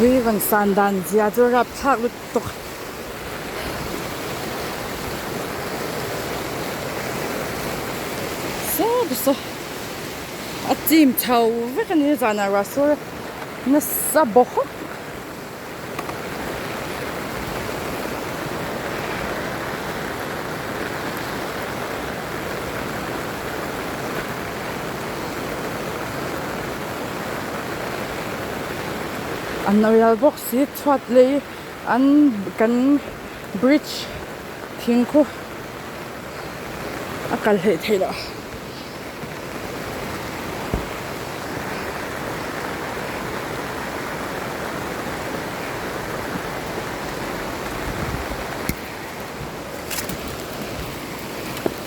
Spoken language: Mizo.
Tui rawn san dan zia chu rapthlak lutuk. Saw te saw a chim chho vek a ni zanah ruah sur nasa bawk. An rial bawk si chhuat lei an kan bridge thing khu a kal hleih theih loh.